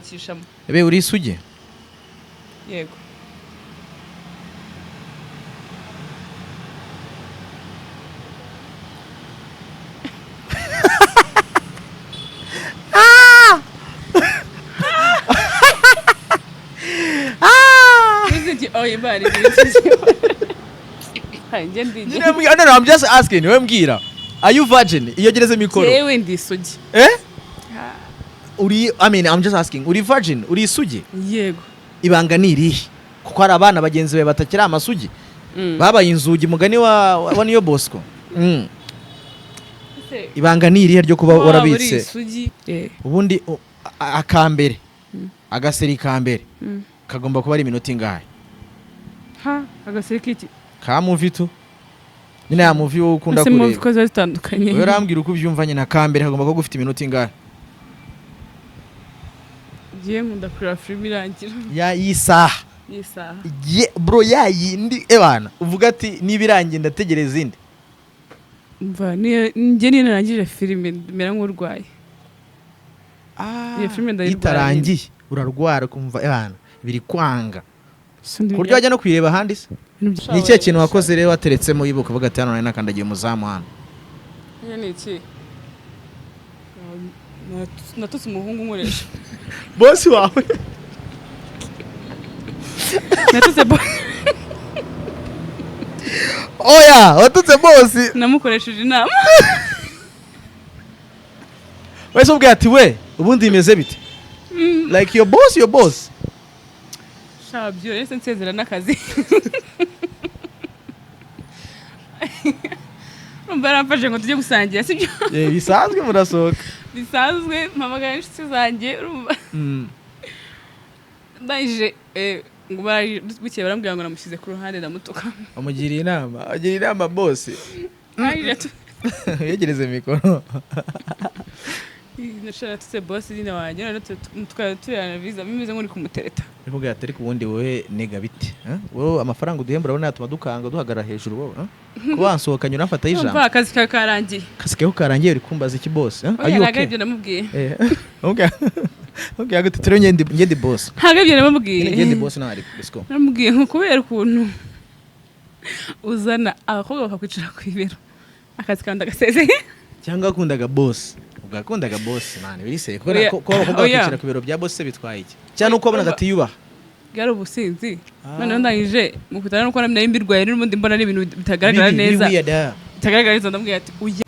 Cishamo. Ebe uri isugi? Yego. Uzi oya Imana ibiki. Njye ndi Nyine no, no, I'm just asking. Wewe mbwira. Are you virgin? Iyo gereze mikoro. Yewe ndi isugi. Eh? Uri, I mean, I'm just asking. Uri virgin? Uri isugi? Yego. Ibanga ni irihe? Kuko hari abana bagenzi bawe batakiri amasugi. Babaye inzugi mugani wa Niyo Bosco. Ibanga ni irihe ryo kuba waba uri warabitse? isugi. Ubundi akambere. Agaseri kambere. Kagomba kuba ari iminota ingahe? Ha, agaseri k'iki? Ka movie tu. Nyine ya movie wowe ukunda Ese movie kureba. ko ziba zitandukanye? Wowe urambwira uko ubyumva nyine, akambere kagomba kuba gufite iminota ingahe? Ngiye nkunda kureba filime irangira. Ya y'isaha. Y'isaha. Ye, bro, ya yindi ebana uvuga ati niba irangiye ndategereza indi. Umva, niyo njye niyo narangije filime mera nk'urwaye. Iyo filime ndayirwaye. Itarangiye urarwara ukumva ebana biri kwanga. Ku buryo wajya no kuyireba ahandi se? Ni ikihe kintu wakoze rero wateretsemo wibuka uvuga ati hano nari nakandagiye umuzamu hano? Iyo ni iki? Natutse umuhungu nkoresha. Bosi wawe? Natutse bo. Oya, watutse bosi? Namukoresheje inama. Wese ubwira ati we ubundi bimeze bite? Like your boss, your boss. Sha byo rero nsezera n'akazi. Urumva yaramfashe ngo tujye gusangira, sibyo? Eh, bisanzwe murasohoka. Bisanzwe, mpamagara inshuti zanjye, urumva. Ndangije ngo bukeye barambwira ngo namushyize ku ruhande ndamutuka. Amugiriye inama, agira inama bosi. Ndangije Yegereze mikoro. Natutse boss nyine wanjye, noneho tukaba turana viza bimeze nk'uri kumutereta. Uvuga ati ariko ubundi wowe nega bite? Eh? Wowe amafaranga uduhembura urabona yatuma dukanga duhagarara hejuru wowe? Eh? Kuba wansohokanye unamfataho ijambo. Urumva akazi kawe karangiye. Akazi kawe karangiye uri kumbaza iki boss? Eh? Are Oya you ntabwo okay? aribyo namubwiye. Eh. Okay. Okay, agute turi ngende boss. Ntabwo aribyo namubwiye. Ngende boss nawe ariko let's go. Namubwiye ngo kubera ukuntu uzana abakobwa bakakwicara ku ibero, akazi kawe ndagasezeye. Cyangwa wakundaga boss. Ubwo wakundaga boss man, biriseye kuko Oya. ko abakobwa Oya. bakicara ku biro bya boss se bitwaye iki? Cyangwa uko wabonaga atiyubaha. Bwari ubusinzi. Noneho ndangije mukutana nuko nari mbirwaye n'ubundi mbona ari ibintu bitagaragara Biri neza. weird, ah. Bitagaragara neza, ndamubwira ati uya.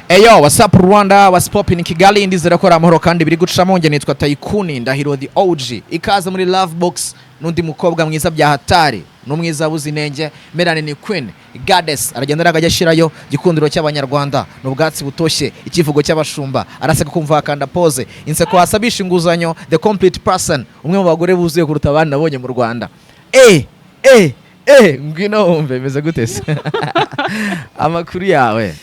Eyo, what's up Rwanda, what's poppin Kigali, ndizera ko ari amahoro kandi biri gucamo. Njye nitwa Tycoon Ndahiro the OG. Ikaze muri Love Box n'undi mukobwa mwiza bya hatari, n'umwiza buzi inenge, Melanie Queen, Goddess, aragenda aragajya ashirayo gikundiro cy'abanyarwanda, n'ubwatsi butoshye, ikivugo cy'abashumba, araseka kumva akanda pose, inseko wasabisha inguzanyo, the complete person, umwe mu bagore buzuye kuruta abandi nabonye mu Rwanda. Eh, eh, eh, ngwino wumve meze gute se? Amakuru yawe?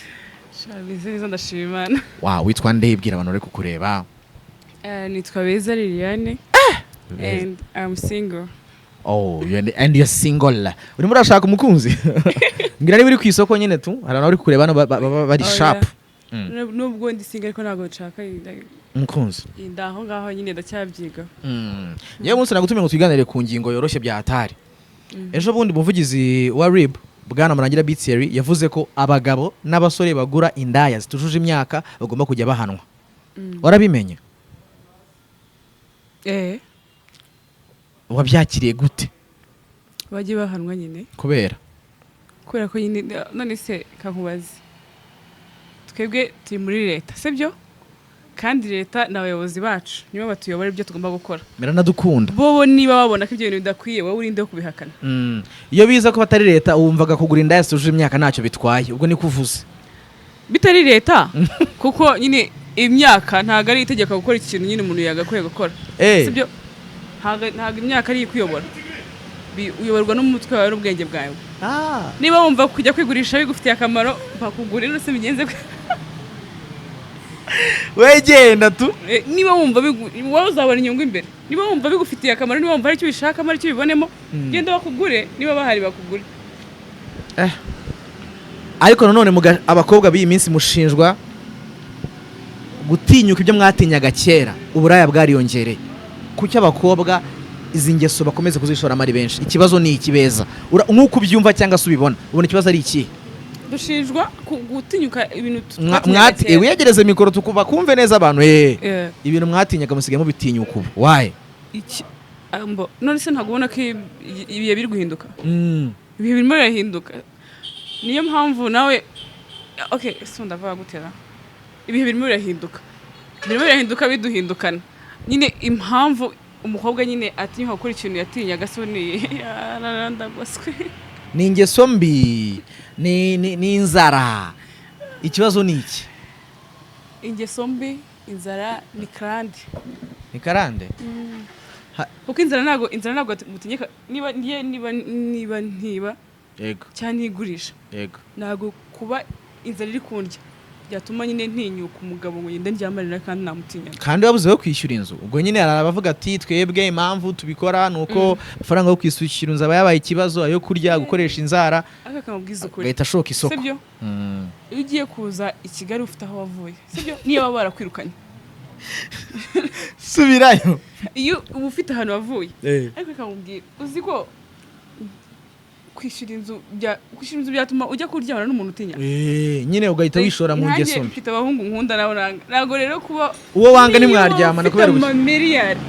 Sha beze neza, ndashima Imana. Wow, witwa nde? Ibwira abantu bari kukureba. Nitwa Beza Liliane and I'm single. Oh, and you're single. Urimo urashaka umukunzi? Mbwira niba uri ku isoko nyine tu, hari abantu bari kukureba hano bari Oh, sharp. yeah. Nubwo ndi single ariko ntabwo nshaka Umukunzi. inda aho ngaho nyine ndacyabyiga. Yewe munsi nagutumiye ngo tuganire ku ngingo yoroshye bya hatari. Ejo bundi umuvugizi wa RIB Bwana Murangira Bitieri yavuze ko abagabo n'abasore bagura indaya zitujuje imyaka bagomba kujya bahanwa. Warabimenye? Eh, Wabyakiriye gute? bajye bahanwa nyine. Kubera Kubera ko nyine none se kankubaze. Twebwe turi muri leta, sibyo? Kandi leta ni abayobozi bacu, nibo batuyobora ibyo tugomba gukora. Miranadukunda. Bo niba babona ko ibyo bintu bidakwiye, wowe urinde wo kubihakana. Iyo biza ko batari leta wumvaga kugura indaya zitujuje imyaka ntacyo bitwaye, ubwo niko uvuze. Bitari leta, kuko nyine imyaka ntabwo ari itegeko gukora ikintu nyine umuntu yagakwiye gukora. Eh. Sibyo? Ntabwo imyaka ari ikuyobora. Uyoborwa n'umutwe wawe n'ubwenge bwawe. Niba wumva kujya kwigurisha bigufitiye akamaro, bakugurira se bigenze gute? Wegenda tu. Niba wumva wowe uzabona inyungu imbere. Niba wumva bigufitiye akamaro, niba wumva hari icyo ubishakamo, hari icyo ubibonemo, genda bakugure, niba bahari bakugure. Ariko nanone abakobwa b'iyi minsi mushinjwa gutinyuka ibyo mwatinyaga kera. Uburaya bwariyongereye. Kuki abakobwa izi ngeso bakomeza kuzishoramo ari benshi? Ikibazo ni iki, Beza? Nk'uko ubyumva cyangwa se ubibona, ubona ikibazo ari ikihe? Dushinjwa gutinyuka ibintu twatinyaga kera. Wiyegereze mikoro tukuba kumve neza abantu. Eh, Ibintu mwatinyaga musigaye mubitinyuka ubu, why? None se ntabwo ubona ko ibihe biri guhinduka? Ibihe birimo birahinduka, niyo mpamvu nawe, okay, so ndavuga gutera, ibihe birimo birahinduka, birimo birahinduka biduhindukana nyine. Impamvu umukobwa nyine atinyuka gukora ikintu yatinyaga, so ni yararandagoswe. Ni ingeso mbi, ni inzara? Ikibazo ni iki? Ingeso mbi, inzara, ni karande. Ni karande. Kuko inzara ntabwo mutinyika niba niba ntiba cyangwa ntigurisha. Ntabwo kuba inzara iri kundya byatuma nyine ntinyuka umugabo ngo ngende ndyamarira kandi namutinyaga. Kandi wabuze yo kwishyura inzu. Ubwo nyine hari abavuga ati: "Twebwe impamvu tubikora ni uko amafaranga yo kwishyura inzu aba yabaye ikibazo, ayo kurya, gukoresha inzara." Ariko akamubwiza ukuri, Agahita ashoka isoko. Sibyo? Iyo ugiye kuza i Kigali ufite aho wavuye, sibyo, niyo baba barakwirukanye, Subirayo. Iyo uba ufite ahantu wavuye, ariko akamubwira, uzi ko kwishyura inzu byatuma ujya kuryamana n'umuntu utinya? Nyine ugahita wishora mu Nanjye ngeso mbi. mfite abahungu nkunda nawe nanga. Ntabwo rero kuba Uwo wanga niba ntimwaryamana ufite kubera ubukene. amamiliyari,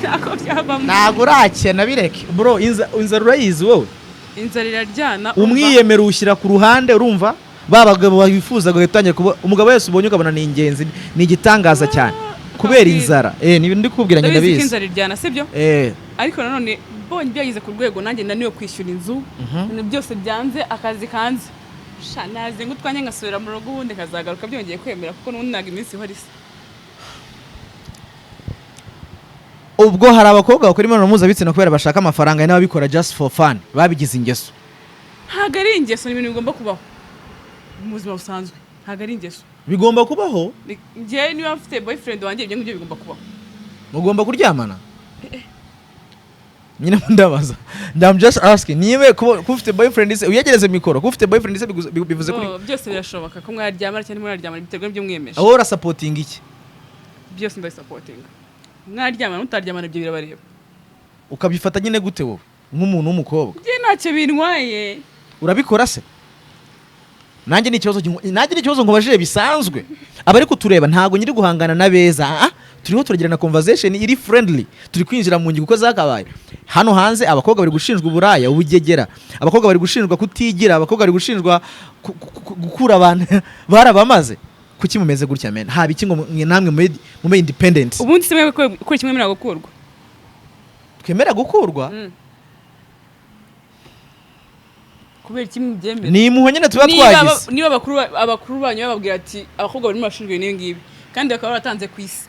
ntabwo byavamo. Ntabwo urakena, bireke bro. Inzara urayizi wowe. Inzara iraryana, umva. Umwiyemero uwushyira ku ruhande. Urumva ba bagabo bifuza gutangira kuba umugabo wese ubonye ukabona ni ingenzi, ni igitangaza cyane kubera Akabwira. inzara. Ni ibintu ndi kukubwira njye. Ndabizi ko Ndabizi. inzara iryana, sibyo? Ariko nanone mbonye byageze ku rwego nanjye naniwe kwishyura inzu, ibintu byose byanze, akazi kanze, sha naze ngo utwanjye ngasubira mu rugo, ubundi nkazagaruka byongeye kwemera, kuko n'ubundi ntabwo iminsi ihora isa. Ubwo hari abakobwa bakora imibonano mpuzabitsina kubera bashaka amafaranga, hari n'ababikora just for fun, babigize ingeso. Ntabwo ari ingeso, ni ibintu bigomba kubaho mu buzima busanzwe, ntabwo ari ingeso. Bigomba kubaho. Njyewe niba mfite boyfriend wanjye, ibyo ngibyo bigomba kubaho. Mugomba kuryamana nyine. Ndabaza, I'm just asking, niba kuba ufite boyfriend se, uyegereze mikoro, kuba ufite boyfriend se bivuze kuri Oh, byose birashoboka ko mwaryamana cyangwa ntimwaryamana, biterwa n'ibyo mwiyemeje. Wowe urasupportinga iki? Byose ndabisupportinga. Mwaryamana, mutaryamana, ibyo birabareba. Ukabifata nyine gute wowe nk'umuntu w'umukobwa? Njye ntacyo bintwaye. Urabikora se? Nanjye ni ikibazo nkubajije bisanzwe. Abari kutureba, ntabwo nyiri guhangana na Beza. Turiho turagirana conversation iri friendly, turi kwinjira mu ngingo uko zakabaye. Hano hanze abakobwa bari gushinjwa uburaya, ubugegera, abakobwa bari gushinjwa kutigira, abakobwa bari gushinjwa gukura abantu barabamaze. Kuki mumeze gutya, men? Haba iki ngo mwe namwe mube independent? Ubundi se mwe gukora kimwe mwemera gukurwa? Twemera gukurwa. Kubera iki mubyemera? Ni impuhwe nyine tuba Niba twagize. Niba abakuru banyu bababwira ati abakobwa barimo bashinzwe n'ibi ngibi, kandi bakaba baratanze ku isi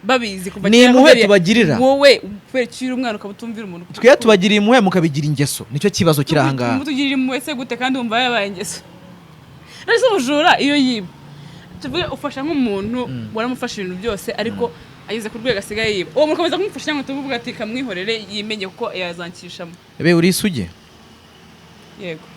babizi kuva Ni kera, impuhwe tubagirira. Wowe kubera iki uri umwana ukaba utumvira umuntu? Twe tubagiriye impuhwe, mukabigira ingeso. Nicyo kibazo kiri aha ngaha. Mutugirira impuhwe se gute kandi wumva yabaye ingeso? Ese ubujura iyo yiba, tuvuge ufasha nk'umuntu, waramufasha ibintu byose, ariko ageze ku rwego asigaye yiba, uwo mukomeza kumufasha cyangwa tuvuga ati kamwihorere yimenye kuko yazankishamo? Ebe, uri isugi? Yego.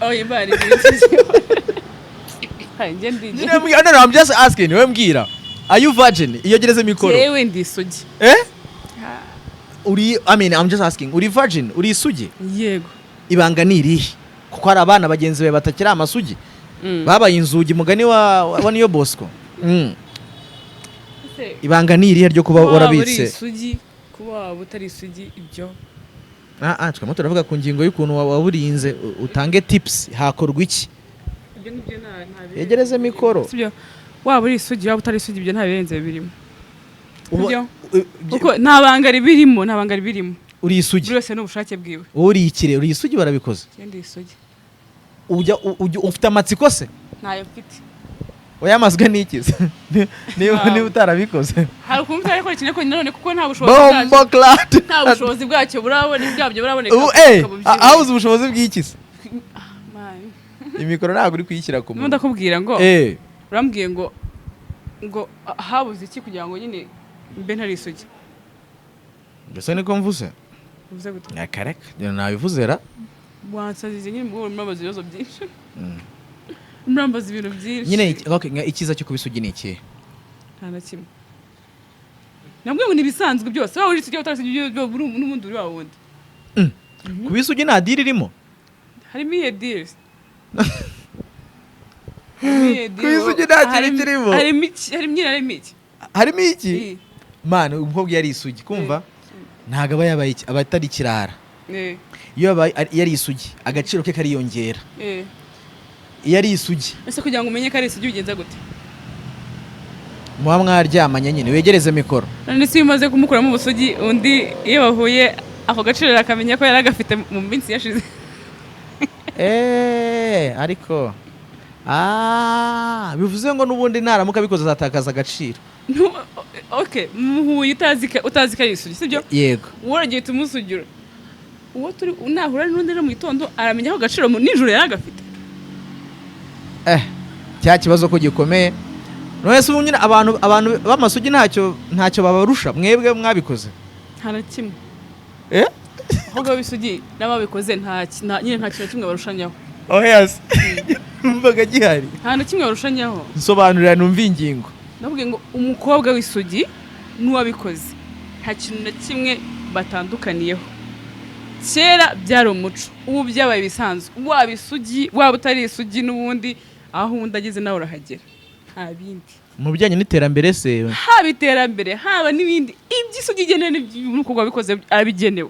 Oh, Imana ibiri. Hai, njye ndi Nyine no, I'm just asking. Niwe mbwira, are you virgin? Iyo gereze mikoro. Jewe ndi isugi. Eh, uri, I mean, I'm just asking, uri virgin, uri isugi? Yego. Ibanga ni irihe? Kuko hari abana bagenzi bawe batakiri amasugi, babaye inzugi, mugani wa Niyo Bosco. Ese Ibanga ni irihe ryo kuba kuba waba uri warabitse? isugi, kuba waba utari isugi, ibyo Ah, twemo turavuga ku ngingo y'ukuntu waburinze. Utange tips, hakorwa iki? Ibyo ngibyo nta birenze. Yegereze mikoro. Sibyo, waba uri isugi, waba utari isugi, ibyo nta birenze birimo. Sibyo? Uba Kuko nta banga ribirimo, nta banga ribirimo. Uri isugi? Buri wese n'ubushake bwiwe. Wowe uri ikire? Uri isugi, warabikoze? Njye ndi isugi. Ujya ufite amatsiko se? Ntayo mfite. Wayamazwe n'iki se? Niba Ntawe. niba utarabikoze. Hari ukuntu utarakora ikintu, ariko nanone kuko nta bushobozi bwacyo, Bombo clat. nta bushobozi bwacyo buraboneka, bwabyo buraboneka, Ubu ukaba ubyibushye. Habuze ubushobozi bw'iki se? Man. Imikoro ntabwo uri kuyishyira ku Ndimo munwa. ndakubwira ngo, urambwiye ngo habuze iki kugira ngo nyine mbe ntari isugi? Mbese niko mvuze? Uvuze gute? Nyakareka, nabivuze ra. Wansazize nyine, ubwo murambaza ibibazo byinshi, murambaza ibintu byinshi. Nyine okay, icyiza cyo kuba isugi ni ikihe? Nta na kimwe. Nabwo ngo ni ibisanzwe byose, waba uri isugi, utari isugi, n'ubundi uri wa wundi. Kuba isugi nta deal irimo? Harimo iyihe deal? Harimo iyihe deal? Ku isugi nta kintu kirimo. Harimo iki? Harimo nyine, harimo iki? Harimo iki? Man, umukobwa iyo ari isugi, kumva, ntabwo aba yabaye aba atari ikirara. Iyo iyo ari isugi, agaciro ke kariyongera. Iyo ari isugi. Ese kugira ngo umenye ko ari isugi ugenza gute? Muba mwaryamanye nyine, wegereze mikoro. None se iyo umaze kumukuramo ubusugi, undi iyo bahuye, ako gaciro akamenya ko yari agafite mu minsi yashize? Ariko bivuze ngo n'ubundi naramuka abikoze azatakaza agaciro. Okay, muhuye utazi ko ari isugi, sibyo? Yego. Wowe uragiye tumusugira, uwo turi nahura n'undi rero mu gitondo aramenya ako gaciro mu nijoro yari agafite. Cya kibazo ko gikomeye. None se ubu nyine abantu b'amasugi ntacyo babarusha mwebwe mwabikoze? Nta na kimwe. Eh. Ahubwo ab'isugi n'ababikoze nyine nta kintu na kimwe barushanyaho. Oh yes, numvaga gihari. Nta na kimwe barushanyaho. Nsobanurira numva ingingo. Ndavuga ngo umukobwa w'isugi n'uwabikoze nta kintu na kimwe batandukaniyeho. Kera byari umuco, ubu byabaye ibisanzwe. Waba isugi, waba utari isugi, n'ubundi aho undi ageze nawe urahagera, nta bindi. Mu bijyanye n'iterambere se? Haba iterambere, haba n'ibindi, iby'isugi igenewe n'umukobwa wabikoze abigenewe.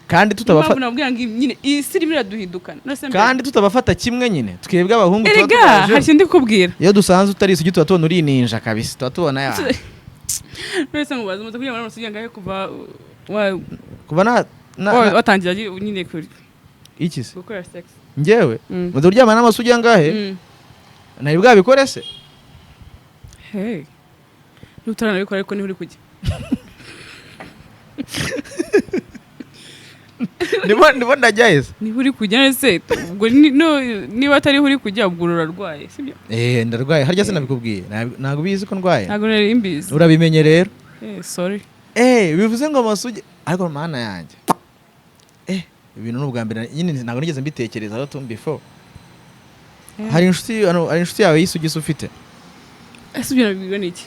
Kandi Niyo tutabafata mpamvu nababwira ngo nyine isi irimo iraduhindukana. None se mbere- Kandi tutabafata kimwe nyine, twebwe abahungu tuba Erega tubaje. hari ikintu ndi kukubwira. Iyo dusanze utari isugi tuba tubona uri ninja kabisa, tuba tubona ya None se mubaze, umaze kuryamana n'amasugi angahe kuva Kuva na, watangira nyine kuri iki se? gukora sex? Njyewe? Mm. Maze kuryamana n'amasugi angahe? Mm. Nari bwabikore se? Hey. Niba utaranabikora ariko niho uri kujya. Ndimo ndajya heza. Niba uri kujya ese ubwo niba atariho uri kujya, ubwo urarwaye, sibyo? Eh, ndarwaye harya? Sinabikubwiye? Ntabwo ubizi ko ndwaye? Ntabwo nari mbizi. Urabimenye rero. Eh, sorry. Bivuze ngo amasugi, ariko mana yanjye, ibintu ni ubwa mbere nyine, ntabwo nigeze mbitekerezaho tu before. Hari inshuti yawe y'isugi se ufite? Ese ibyo nabibwirwa n'iki?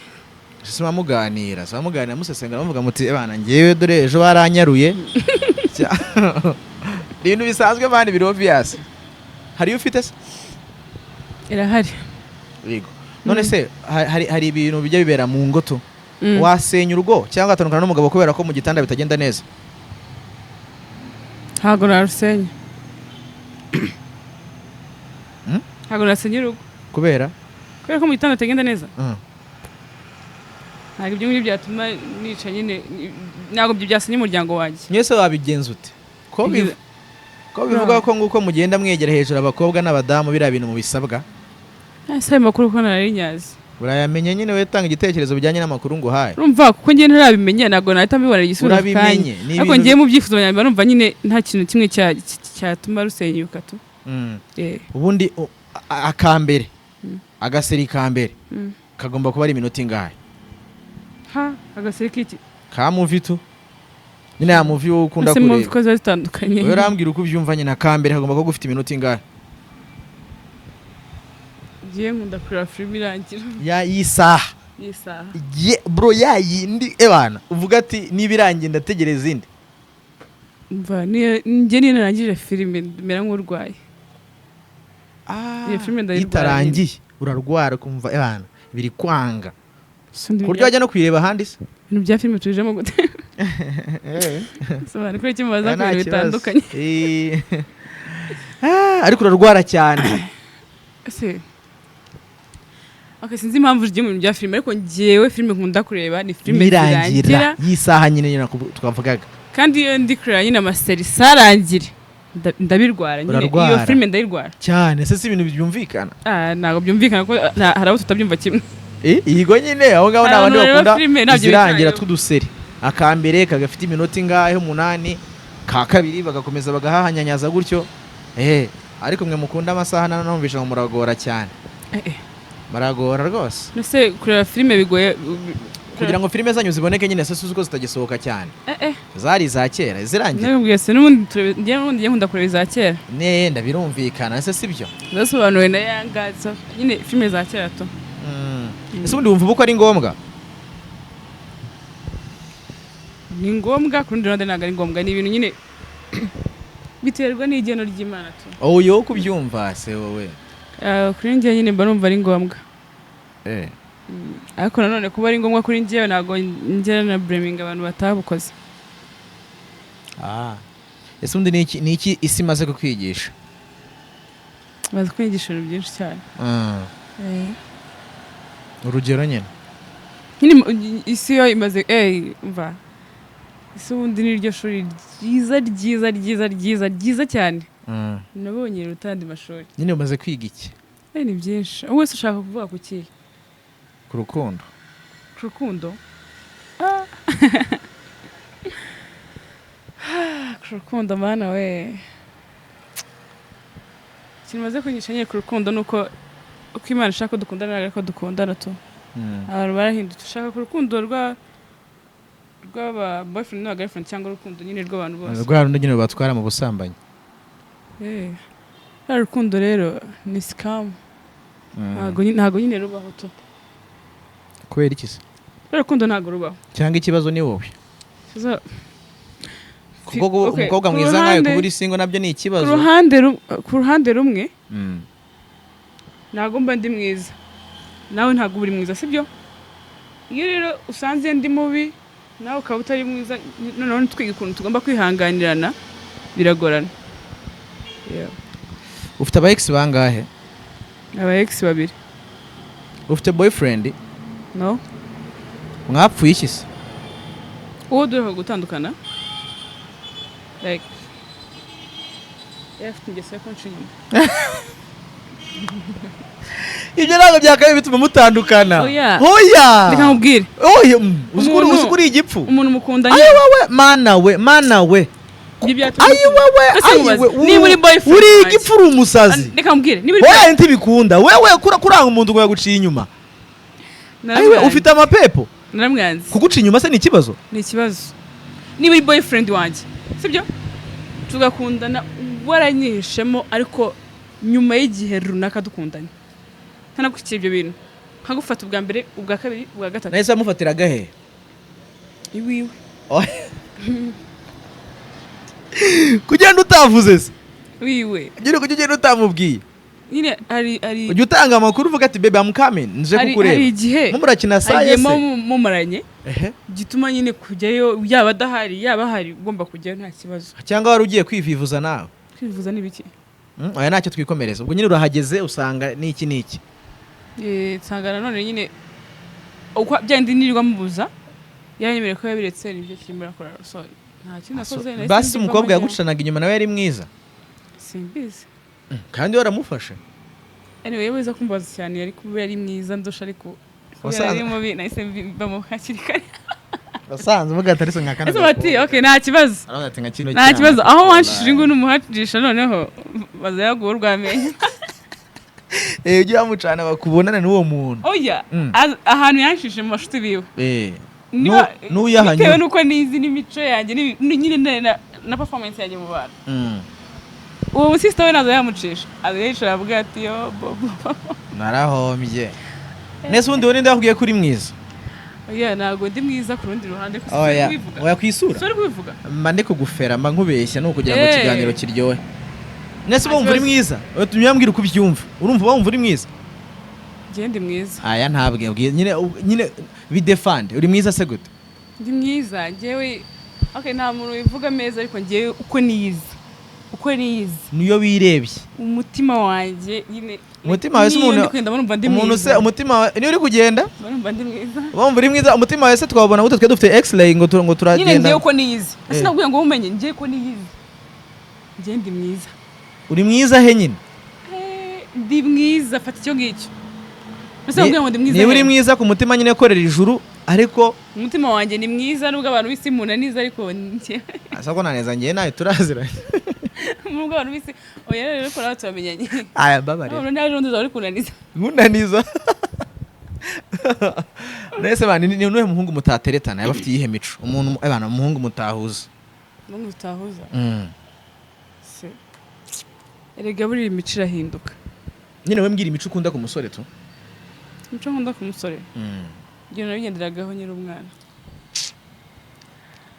Ese mubamuganira musesengura, muvuga muti: "Ebana, njyewe dore ejo baranyaruye"? Ni ibintu bisanzwe man, biri obvious. Hari iyo ufite se? Irahari. Yego. None se hari ibintu bijya bibera mu ngo tu, Mm. wasenya urugo cyangwa ugatandukana n'umugabo kubera ko mu gitanda bitagenda neza? Ntabwo narusenya. Ntabwo nasenya urugo. Kubera? Kubera ko mu gitanda bitagenda neza. Ntabwo ibyo ngibyo byatuma nica nyine, ntabwo ibyo byasenya umuryango wanjye. Mwese wabigenza ute ko ko bivuga ko nguko mugenda mwegera hejuru, abakobwa n'abadamu, biriya bintu mubisabwa? Ese ayo makuru ko nari nyazi? Urayamenye nyine, we tanga igitekerezo bijyanye n'amakuru nguhaye. Urumva, kuko njye ntarabimenya, ntabwo nahita mbibonera igisubizo ako kanya. Urabimenye, ni Ariko ibintu ngiye mu byifuzo byanjye mba numva nyine nta kintu kimwe cyatuma rusenyuka tu. Ubundi akambere, agaseri ka mbere kagomba kuba ari iminota ingahe? Ha, agaseri k'iki? Ka movie tu nyine, ya movie wowe ukunda Ese movie kureba. ko ziba zitandukanye? Wowe urambwira uko ubyumva nyine, akambere kagomba kuba gufite iminota ingahe? Ngiye nkunda kureba filime irangira. Ya y'isaha? Y'isaha. Ye, bro, ya yindi ebana uvuga ati niba irangiye ndategereza indi. Umva, niyo njye niyo narangije filime mera nk'urwaye. Iyo filime ndayirwara. Itarangiye urarwara, ukumva ebana biri kwanga, So ku buryo wajya no kuyireba ahandi se? Ibintu bya filime tubijemo gute? Sobanura kuri iki mubaza ku Nta bintu kibazo. bitandukanye. Ariko urarwara cyane. Ese okay, sinzi impamvu ugiye mu bintu bya filime, ariko njyewe filime nkunda kureba ni filime nirangira zirangira. Y'isaha nyine twavugaga. Kandi iyo ndi kureba nyine amaseri sarangire, ndabirwara nyine iyo Urarwara. filime ndayirwara. Cyane se? Si ibintu byumvikana? Ah, ntabwo byumvikana ko hari abo tutabyumva kimwe. Yego nyine, aho ngaho ni Hari abandi abantu bareba bakunda filime ntabyo izirangira bitayeho. tw'uduseri, akambere kagafite iminota ingahe, 8, ka kabiri bagakomeza bagahahanyanyaza gutyo. Ariko mwe mukunda amasaha, nanumvisha ngo muragora cyane. Eh, eh. Muragora rwose. Nese kureba filime bigoye? Kugira ngo filime zanyu ziboneke nyine, se uzi ko zitagisohoka cyane? Eh eh. Zari iza kera zirangira. Nabibwiye se n'ubundi njyewe n'ubundi njye nkunda kureba iza kera. Nenda birumvikana se, sibyo? Zasobanuwe na Yanga, nyine filime za kera tu. Ese ubundi wumva ubukwe ari ngombwa? Ni ngombwa, ku rundi ruhande ntabwo ari ngombwa. Ni ibintu nyine biterwa n'igeno ry'Imana tu. Oyo wo kubyumva se wowe? Kuri njye nyine mba numva ari ngombwa. Ariko nanone kuba ari ngombwa kuri njyewe, ntabwo njye na blaminga abantu batabukoze. Ah. Ese ubundi ni iki isi imaze kukwigisha? Bazi kwigisha ibintu byinshi cyane. Urugero nyine? Nyine isi yo imaze, mva, isi ubundi ni ryo shuri ryiza ryiza ryiza ryiza ryiza cyane nabonye riruta andi mashuri. Nyine umaze kwiga iki? Ni byinshi. Wese ushaka kuvuga ku kihe? Ku rukundo. Ku rukundo. Ku rukundo, mana we, ikintu maze kwigisha nyine ku rukundo ni uko uko Imana ishaka ko dukundana ntabwo ariko dukundana tu. Abantu barahindutse. Ushaka ku rukundo rw'aba boyfriend n'aba girlfriend cyangwa urukundo nyine rw'abantu bose? Rwa rundi nyine batwara mu busambanyi. Rwa rukundo rero ni scam. Ntabwo nyine rubaho tu. Kubera iki se? Rwa rukundo ntabwo rubaho. Cyangwa ikibazo ni wowe? Kuko Okay, umukobwa ku mwiza nkawe ruhande- kuba uri single nabyo ni ku ikibazo. ruhande rumwe, ntabwo mba ndi mwiza, nawe ntabwo uba uri mwiza, sibyo? Iyo rero usanze ndi mubi, nawe ukaba utari mwiza, noneho ntitwige ukuntu tugomba kwihanganirana, biragorana. Yeah. Ufite aba ex bangahe? Aba ex babiri. Ufite boyfriend? No. Mwapfuye iki se? Uwo duheruka gutandukana, like, yari afite ingeso yo kunca inyuma. Ibyo ntabwo byakabaye bituma mutandukana. Oya. Oya. Reka nkubwire. Oya, uzi ko Umuntu- uzi ko uri igipfu. Umuntu mukundanye Ayi wowe, mana we, mana we. Ibyo byatuma Ayi wowe. Ese Ayi nkubaze, we. niba uri boyfriend Uri wanjye- igipfu, uri umusazi. Reka nkubwire, niba uri Oya, ntibikunda wewe kuranga umuntu ngo yaguciye inyuma. Ayi we. Naramwanze. Ufite amapepo. Naramwanze. Kuguca inyuma se ni ikibazo? Ni ikibazo. Niba uri boyfriend wanjye, sibyo, tugakundana, waranyihishemo, ariko nyuma y'igihe runaka dukundanye ntanagushyikira ibyo bintu, nkagufata ubwa mbere, ubwa kabiri, ubwa gatatu. Nahise amufatira agahe? Iwiwe. Kugenda utavuze se? Wiwe. Nyine kujya ugenda utamubwiye? Nyine hari Ujya utanga amakuru, uvuga ati: "Baby, I'm coming, nje hari kukureba." igihe Mo murakina hari saye igihe se? mumaranye Ehe. gituma nyine kujyayo, yaba adahari yaba ahari, ugomba kujyayo nta kibazo. Cyangwa wari ugiye kwivivuza nawe? Kwivuza ni ibiki? Oya, ntacyo, twikomereza. Ubwo nyine urahageze usanga n'iki n'iki? Nsanga nanone nyine uko byandi nirirwa mubuza, yanyemereye ko yabiretse, nibyo kirimo irakora, so nta kindi nakoze, nahise Basi mbivamo umukobwa njya. yagucanaga inyuma nawe yari mwiza? Simbizi. Kandi waramufashe. Anyway, iyo wiza kumbaza cyane, yari kuba yari mwiza ndusha, ariko kubera yari mubi nahise mbivamo hakiri kare. Wasanze uvuga ati: "Ariko nka kano Ese bati okay, nta kibazo. Aravuga ati: "Nka kino Nta cyana." kibazo, aho wanshishije inguni umuhacisha, noneho bazayaguha urw'amenyo. Ujye wamucana bakubonana n'uwo muntu. Oya. Ahantu yanshishije mu bashuti biwe. N'uyahanyura. Bitewe n'uko nizi n'imico yanjye nyine na performance yanjye mu bantu, uwo musisita we naza yamucisha, aza yicara avuga ati: "Yo bobo." Narahombye. Nese ubundi wowe ninde wakubwiye ko uri mwiza? Oya, ntabwo ndi mwiza ku rundi ruhande, kuko Oya. si kubivuga. Oya, ku isura. Si uri kubivuga. Mba ndi kugufera, mba nkubeshya, ni ukugira ngo ikiganiro kiryohe. Nese Nta wumva uri kibazo. mwiza? Oya, tumye mbwira uko ubyumva. Urumva wumva uri mwiza? Njye ndi mwiza. Aya, ntabwo nyine nyine bidefande, uri mwiza se gute? Ndi mwiza njyewe. Okay, nta muntu wivuga meza, ariko njyewe uko niyizi, uko niyizi, Niyo wirebye. umutima wanjye nyine. Umutima wawe se Niyo umuntu ndi kugenda mba numva ndi umuntu mwiza. se umutima wawe niyo uri kugenda Mba numva ndi mwiza. wumva uri mwiza? Umutima wawe se twabona gute twe dufite x-ray ngo Nyine turagenda? njyewe uko niyizi, sinakubwiye ngo umenye, njyewe uko niyizi, njyewe ndi mwiza. Uri mwiza he nyine? Ndi mwiza, fata icyo ngicyo. Ese nakubwiye ngo ndi mwiza Niba uri he? mwiza ku mutima nyine, korera ijuru, ariko Umutima wanjye ni mwiza, nubwo abantu b'isi munaniza, ariko njyewe asa ko naneza, njyewe nawe turaziranye. Nubwo abantu bise, oya rero ko nawe turamenyanye. Aya, mbabarira. None naje undi uzaba uri kunaniza. Nkunaniza nese bana? Ni nuhe muhungu mutateretana? Yaba afite iyihe mico? Umuntu bana, umuhungu mutahuza. Umuhungu tutahuza se? Erega buriya imico irahinduka. Nyine we mbwira imico ukunda ku musore tu. Imico nkunda ku musore, ibyo nabigenderagaho nyiri umwana.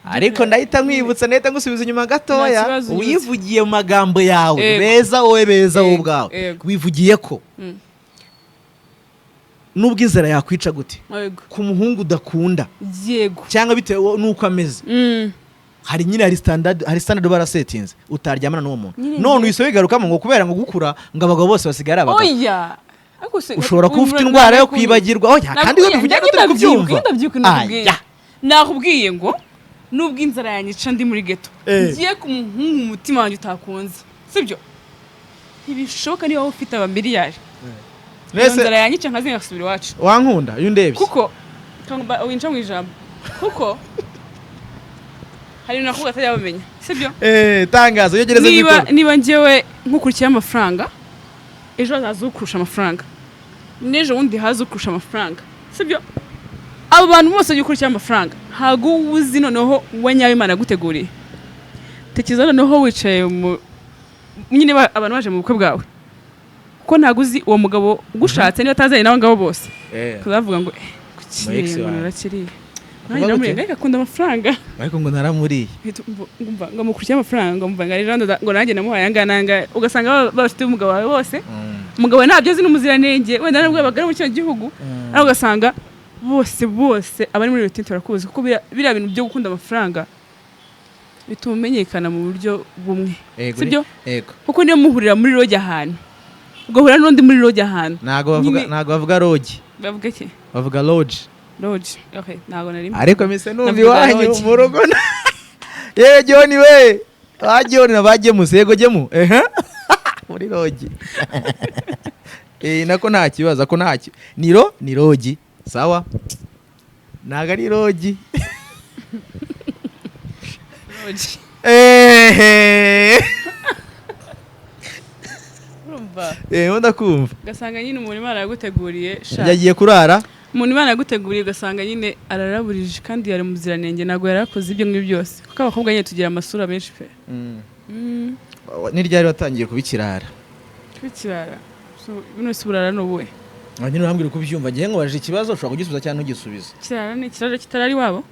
Ariko ndahita nkwibutsa, ndahita ngusubiza inyuma gatoya. Nta kibazo, unyibutse. Wivugiye mu magambo yawe. Yego. Beza, wowe beza, wowe Yego, ubwawe yego. wivugiye ko nubwo inzara yakwica gute, ku muhungu udakunda cyangwa bitewe n'uko ameze, hari nyine hari standard barasetinze utaryamana n'uwo muntu. Nyine None uhise wigarukamo ngo kubera ngo gukura, ngo abagabo bose basigaye ari abagabo. Oya, ariko se Ushobora kuba ufite indwara yo kwibagirwa. Oya, kandi iyo bivugiye ko turi kubyumva. Ndabyibuka, nakubwiye. Aya. Nakubwiye ngo nubwo inzara yanyica ndi muri ghetto, ngiye ku muhungu umutima wanjye utakunze, sibyo? Ntibishoboka. Niba wowe ufite abamiliyari, iyo Mbese nzara yanyica nkazinga ngasubira iwacu. Wankunda iyo undebye? Kuko winca mu ijambo, kuko hari ibintu nakubwa atajya bamenya, sibyo? Eh, tangazo iyo gereza. Niba Mikoro. niba njyewe nkukurikiyeho amafaranga, ejo hazaza ukurusha amafaranga, n'ejo bundi haza ukurusha amafaranga, sibyo? Abo bantu bose bagiye ukurikiraho amafaranga, ntabwo uba uzi noneho uwa nyawe Imana yaguteguriye. Tekereza noneho wicaye mu nyine abantu baje mu bukwe bwawe, kuko ntabwo uzi uwo mugabo ugushatse niba atazanye n'abo ngabo bose, kuzavuga ngo kuki Mu ex ngo wawe. narakiriye Kuvuga nanjye gute? naramuriye, ariko akunda amafaranga. Ariko ngo naramuriye. Uhita ngumva ngo mukurikiye amafaranga, ngo mumva ngo ari Jean ngo nanjye namuhaye aya ngaya, ugasanga bafite umugabo wawe bose, umugabo wawe ntabyo azi, n'umuziranenge wenda nubwo yabaga ari muri kino gihugu, ariko ugasanga bose bose abari muri iyo tente barakuzi, kuko biriya bintu byo gukunda amafaranga bituma umenyekana mu buryo bumwe, sibyo? Yego. Kuko niyo muhurira muri lodge ahantu, ugahura n'undi muri lodge ahantu. Ntago bavuga ntago bavuga lodge. Bavuga iki? Bavuga lodge. Lodge, okay, ntabwo nari Ariko mise numva Navuga iwanyu lodge. mu rugo yewe John, we ba John na ba James, yego Jemu, ehe, muri lodge. Eh, nako nta kibazo, ako nta ni lodge, sawa, ntago ari lodge. Lodge. Ehe. Urumva? Eh, ndakumva. Ugasanga nyine umuntu Imana yaguteguriye sha. Yagiye kurara. Umuntu Imana yaguteguriye, ugasanga nyine araraburije kandi yari umuziranenge, ntabwo yari akoze ibyo ngibyo byose, kuko abakobwa nyine tugira amasura menshi pe. Ni ryari watangiye kuba ikirara? Kuba ikirara? So, bino si uburara ni ubuhe? Nyine urambwira uko ubyumva. Ngiye nkubajije ikibazo, ushobora kugisubiza cyangwa ntugisubize. Ikirara ni ikirara kitarari iwabo,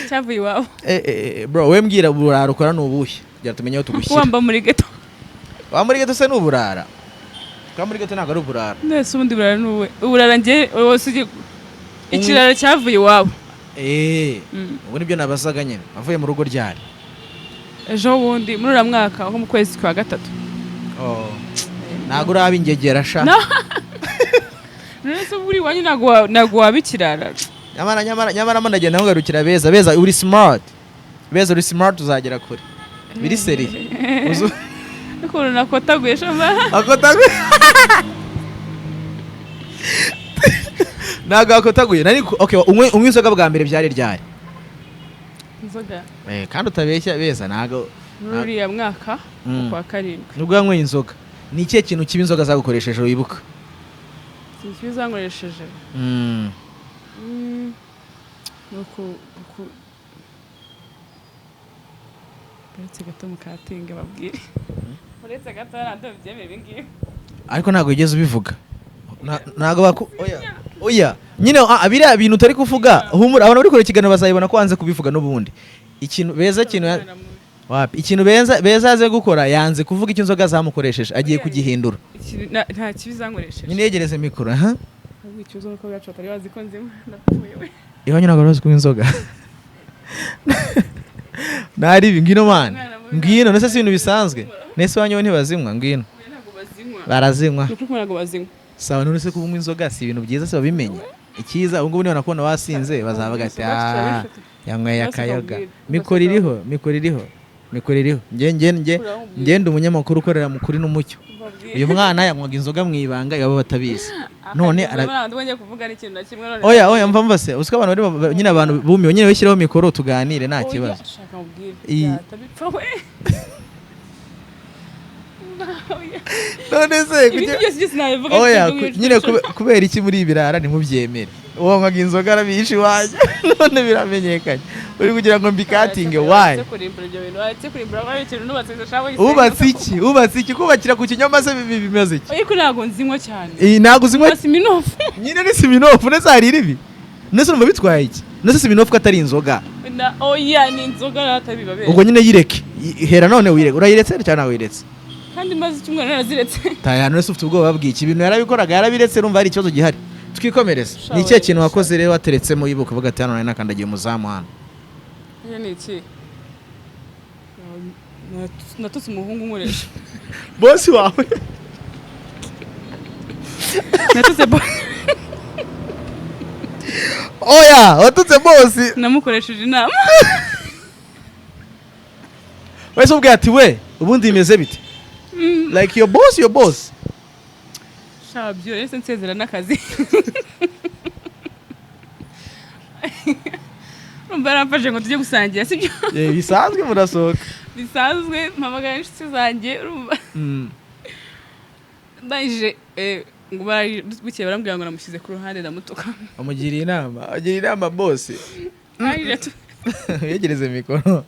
cyavuye iwabo. Eh, eh, bro, we mbwira uburara ukora ni ubuhe kugira tumenye aho tugushyira. Wamba muri ghetto. Wa muri ghetto se ni uburara? Kwa muri ghetto ntabwo ari uburara. Nese ubundi burara ni ubuhe? Uburara njye wose ugiye ikirara cyavuye iwabo. Eh, ubu nibyo nabazaga nyine. Avuye mu rugo ryari? Ejo bundi muri uriya mwaka, nko mu kwezi kwa gatatu. Oh. Ntabwo uraba ingegera sha. No. None se buri iwanyu ntabwo waba ikirara? Nyamara nyamara nyamara mo ndagenda nkugarukira. Beza, Beza uri smart, Beza uri smart, uzagera kure, biri sérieux. Ukuntu nakotaguye shama. Akotaguye? Ntabwo akotaguye nari okay. Unywe inzoga bwa mbere byari ryari? Inzoga? Eh, kandi utabeshya, Beza, ntabwo Muri uriya mwaka, kwa karindwi. Nubwo wanyweye inzoga, ni ikihe kintu kiba inzoga zagukoresheje wibuka? Ikintu kibi zankoresheje? Ni uku uretse gato mukatinge babwire, uretse gato ntabwo byemera ibi ngibi. Ariko ntabwo wigeze ubivuga. Ntabwo baku, oya oya nyine, biriya bintu utari kuvuga, humura, abantu bari kureba ikiganiro bazabibona ko wanze kubivuga n'ubundi. Ikintu Beza, ikintu wapi, ikintu Beza yaze gukora, yanze kuvuga icyo inzoga zamukoresheje, agiye kugihindura. Nta kibi zankoresheje. Nyine yegereze mikoro, aha. Ahubwo ikibazo nuko bacu batari bazi ko nzima, ndapfuye we. Iwanyu ntabwo bazi kunywa inzoga? Naribi, ngwino man. Umwana mubi. Ngwino. Nese si ibintu bisanzwe? Nese iwanyu bo ntibazinywa? Ngwino. Oya, ntabwo bazinywa. Barazinywa. Ni ukuri ko ntabwo bazinywa. Sawa, none se kuba unywa inzoga si ibintu byiza? Se babimenye icyiza ubu ngubu, niba nakubona wasinze bazavuga ati: Iwacu "Ah, turabifite." yanyweye Iwacu akayoga." bakubwira. Mikoro iriho, mikoro iriho. Mikoro iriho. Nge ngende umunyamakuru ukorera mu kuri n'umucyo. Uyu mwana yanywaga inzoga mu ibanga, iwabo batabizi. None ara ntabwo ngiye kuvuga n'ikintu na kimwe none. Oya, mva se, uziko abantu bari nyine, abantu bumiwe nyine, bashyiraho mikoro tuganire, nta Oya, kibazo. Shaka mubwire. Bipfa we. Oya. None se Ibindi byose nabivuga. Oya, nyine kubera iki muri ibirara ntimubyemere? Uwanywaga inzoga arabihisha iwanjye, none biramenyekanye. Uri kugira ngo mbikatinge, why? Wubatse iki? Wubatse iki? Kubakira ku kinyoma se bimaze iki? Ariko ntabwo nzinywa cyane. Iyi ntabwo uzinywa. Smirnoff. Nyine ni Smirnoff. Nese hari iribi? Nese urumva bitwaye iki? Nese Smirnoff ko atari inzoga? Na oya, ni inzoga ratabiba. Ubwo nyine yireke. Hera none wireke. Urayiretse cyangwa ntabwo wiretse? Kandi maze icyumweru naraziretse. Taya, none se ufite ubwoba bw'iki? Ibintu yarabikoraga, yarabiretse, urumva hari ikibazo gihari? Twikomereze. Ni ikihe kintu wakoze rero wateretsemo yibuka uvuga ati: "Hano nari nakandagiye umuzamu hano"? Iyo ni iki? Natutse umuhungu nkoresha. Bosi wawe? Natutse Oya, watutse bosi? Namukoresheje inama. Wese ubwira ati: "We, ubundi bimeze bite?" Like your boss, your boss. Sha, byo ese nsezera n'akazi. Urumva yaramfashe ngo tujye gusangira, sibyo? Eh, bisanzwe murasohoka. Bisanzwe, mpamagara inshuti zanjye, urumva, ndangije ngo bukeye barambwira ngo namushyize ku ruhande, ndamutuka. Amugiriye inama, agira inama bosi. Ndangije Yegereze mikoro.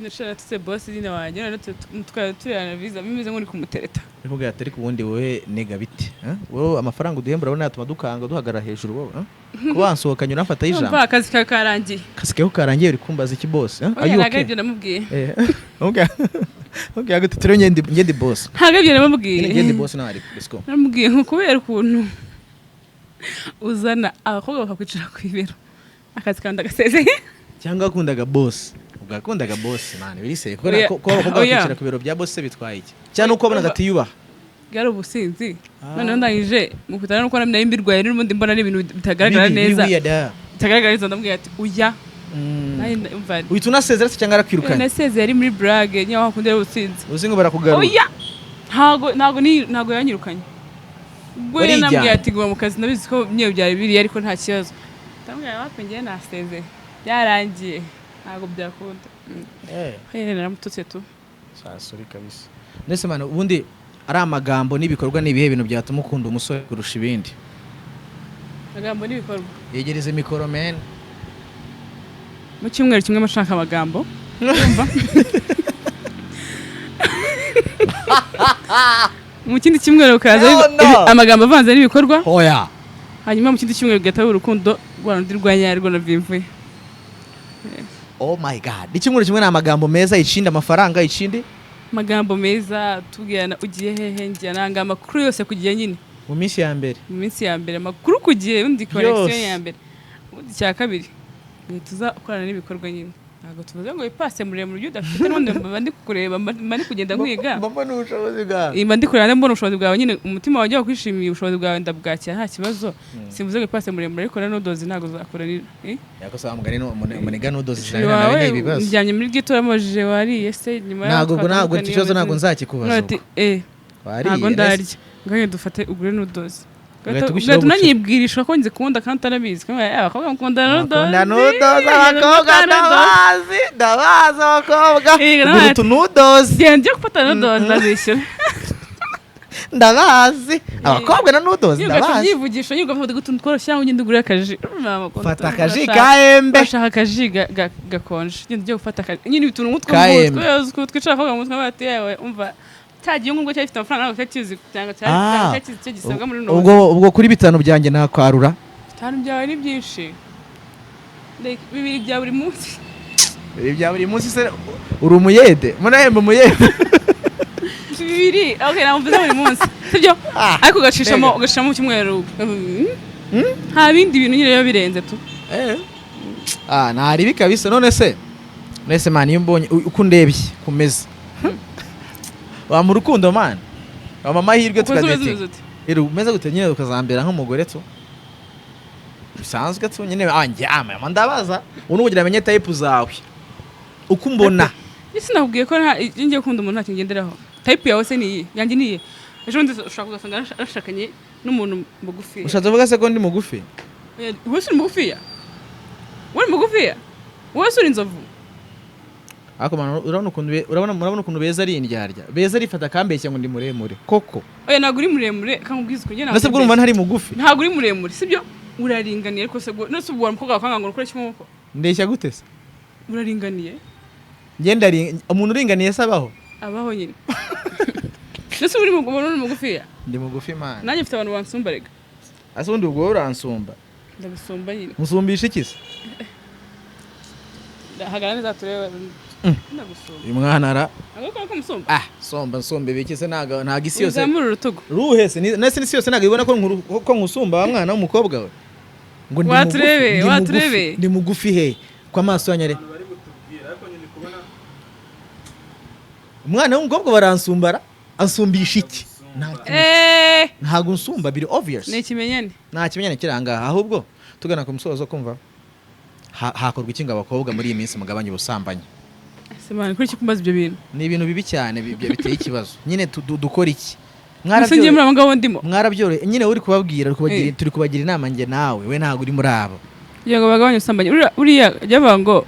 Natutse boss nyine wanjye, none tukaba turana viza bimeze nk'uri kumutereta. Uvuga ati: "Ariko ubundi wowe nega bite? Eh? Wowe amafaranga uduhembura urabona yatuma dukanga duhagarara hejuru wowe, eh? Kuba wansohokanye unamfataho ijambo." Urumva akazi kawe karangiye. Akazi kawe karangiye, uri kumbaza iki, boss? Eh? Oya, Are you ntabwo okay? aribyo namubwiye. Eh, okay, gute turi ngende boss. Ntabwo aribyo namubwiye. Ngende boss nawe ari, let's go. Namubwiye ngo kubera ukuntu uzana abakobwa bakakwicara ku ibero, akazi kawe ndagasezeye. Cyangwa wakundaga boss? Ubwo wakundaga boss, man, biriseye kuko Oya. kuba abakobwa Oya. bakicara ku biro bya boss se bitwaye iki? Cyangwa nuko wabonaga atiyubaha? Bwari ubusinzi. Ah. Noneho ndangije mukutana nuko nari mbirwaye n'ubundi mbona ari ibintu bitagaragara Biri neza, weird, ah. bitagaragara neza. Ndamubwira ati: "Uya." Nanjye umva. Uhita unasezera se cyangwa arakwirukanye? Nasezeye ari muri blague nyine, aho akunda ubusinzi. Uzi ngo barakugarura. Oya, ntago yanyirukanye. Ubwo rero Warijyanye? namubwiye ati: "Guma mu kazi, ndabizi ko myewe byari biri, ariko nta kibazo." Ndamubwira: "Wapi, njyewe nasezeye, byarangiye, ntabwo byakunda." Eh. Rero naramututse tu. Sorry kabisa. Ndetse man, ubundi ari amagambo n'ibikorwa, ni ibihe bintu byatuma ukunda umusore kurusha ibindi? Amagambo n'ibikorwa. Yegereze mikoro, man. Mu cyumweru kimwe amashaka amagambo, urumva, mu kindi cyumweru ukaza Hell no. amagambo avanze n'ibikorwa. Oya. Hanyuma mu kindi cyumweru ugahita waba urukundo rwa rundi rwa nyarwo na vimvuye. Oh my God, icyumweru kimwe ni amagambo meza, ikindi amafaranga, ikindi? Amagambo meza, tubwirana ugiye hehe, ngiye nanga amakuru yose ku gihe nyine. Mu minsi ya mbere. Mu minsi ya mbere amakuru ku gihe, ubundi connection Byose. ya mbere. Ubundi icya kabiri uhita uza ukorana n'ibikorwa nyine. Ntabwo tuvuze ngo ipase muremure ujye udafite, n'ubundi mba ndi kukureba, mba ndi kugenda nkwiga. Mbona n'ubushobozi bwawe. Mba ndi kureba, mbona ubushobozi bwawe nyine, umutima wanjye wakwishimiye ubushobozi bwawe, ndabwakira nta kibazo. Simvuze ngo ipase muremure, ariko na nodozi ntabwo zakora ni Yakosa mugani no muniga nudozi Shuri nawe wawe ni ibibazo. Njyanye muri gito, uramubajije wariye se nyuma yaho Ntabwo ubwo ntabwo twatandukaniye icyo kibazo ntabwo umeze- nzakikubaza. Ati Ubwo. Wariye, ntabwo nese? ndarya ngaho dufate ugure nudozi. Ugahita ugushyiraho Ugahita unanyibwirisha ko nzikunda kandi utanabizi. Kamwe, abakobwa mukunda nudozi. Bakunda nudozi abakobwa, ndabazi, ndabazi abakobwa. Eh, Ugura utunudozi. Genda njye gufata nudozi, ndazishyura. Ndabazi abakobwa na nudozi. Nyine ugaca Ndabazi. ubyivugisha nyine, ugafata utuntu tworoshye cyangwa ugenda ugure akaji. Fata akaji ka embe. Bashaka akaji gakonje, genda ujye gufata akaji nyine, utuntu nk'utwo Ka embe. ngutwo twicara abakobwa mu mutwe bati: "Yewe, umva, cya gihe ngo cyari gifite amafaranga ntabwo cyari kizi cyangwa cyari Ah. cyari kizi icyo gisabwa muri runo." Ubwo kuri bitanu byanjye nakwarura. Bitanu byawe ni byinshi. Like, bibiri bya buri munsi. Ibi bya buri munsi se uri umuyede? Munahemba umuyede? Bibiri, okay, ntabwo mvuze buri munsi, sibyo? Ah, Ariko ugacishamo mbega. ugacishamo mu cyumweru. Nta bindi bintu nyine biba birenze tu. Ah, ntaribi kabisa. None se man, iyo mbonye uko ndebye kumeze, wampa urukundo, man, wampa amahirwe Uko umeze tukadetinga? umeze ute? Rero umeze gute nyine, ukazambera nk'umugore tu bisanzwe tu nyine? Ah, njye ama ndabaza ubu kugira amenye type zawe. Uko umbona. Ese nakubwiye ko iyo ngiye gukunda umuntu ntacyo ngenderaho. Type yawe se ni iyi, yanjye ni iyi. Ejo bundi ushobora kuzasanga narashakanye n'umuntu mugufi. Ushatse kuvuga se ko ndi mugufi? Oya, wowe se uri mugufiya? Wowe uri mugufiya? Wowe se uri inzovu? Ariko man, urabona ukuntu urabona, murabona ukuntu Beza ari indyarya. Beza arifata akambeshya ngo ndi muremure koko. Oya, ntabwo uri muremure, kamubwiza ukuri, njye ntabwo Nase bwo urumva ntari mugufi? Ntabwo uri muremure, sibyo? Uraringaniye, ariko se none se ubwo wa mukobwa wakwanga ngo ukore kimwe koko? Ndeshya gute se? Uraringaniye. Ngenda umuntu uringaniye se abaho? Abaho nyine. Nese uri uri mugufiya? Ndi mugufi, man. Nanjye mfite abantu bansumba rega. Ase ubundi ubwo wowe uransumba? Ndagusumba nyine. Musumbisha iki se? Hagarara neza turebe. Ndagusumba. Uyu mwana ara Ntabwo ko musumba. Ah, somba nsumba ibiki se? Ntago isi yose Uzamura urutugu. Ruhe se? Nese isi yose ntago ibona ko ko nkusumba, wa mwana w'umukobwa we, ngo ndi mugufi? Waturebe, Ndi mugufi, waturebe. ndi mugufi he ko amaso yanyu ari Bari butubwire, ariko nyine kubona Umwana w'umukobwa baransumbara, ansumbisha iki? Ntago nsumba, biri obvious. Ni ikimenyane. Nta kimenyane kiri ahangaha. Ahubwo tugana ku musozo, kumva hakorwa iki ngo abakobwa muri iyi minsi mugabanye ubusambanyi? Ese man, kuri iki kumbaza ibyo bintu? Ni ibintu bibi cyane, biteye ikibazo nyine. Dukora iki? Ese ngiye muri abo ngabo ndimo? Mwarabyoroye nyine, uri kubabwira, uri kubagira Eh. turi kubagira inama njye nawe, we ntabwo uri muri abo. Kugira ngo bagabanye ubusambanyi, buriya jya bavuga ngo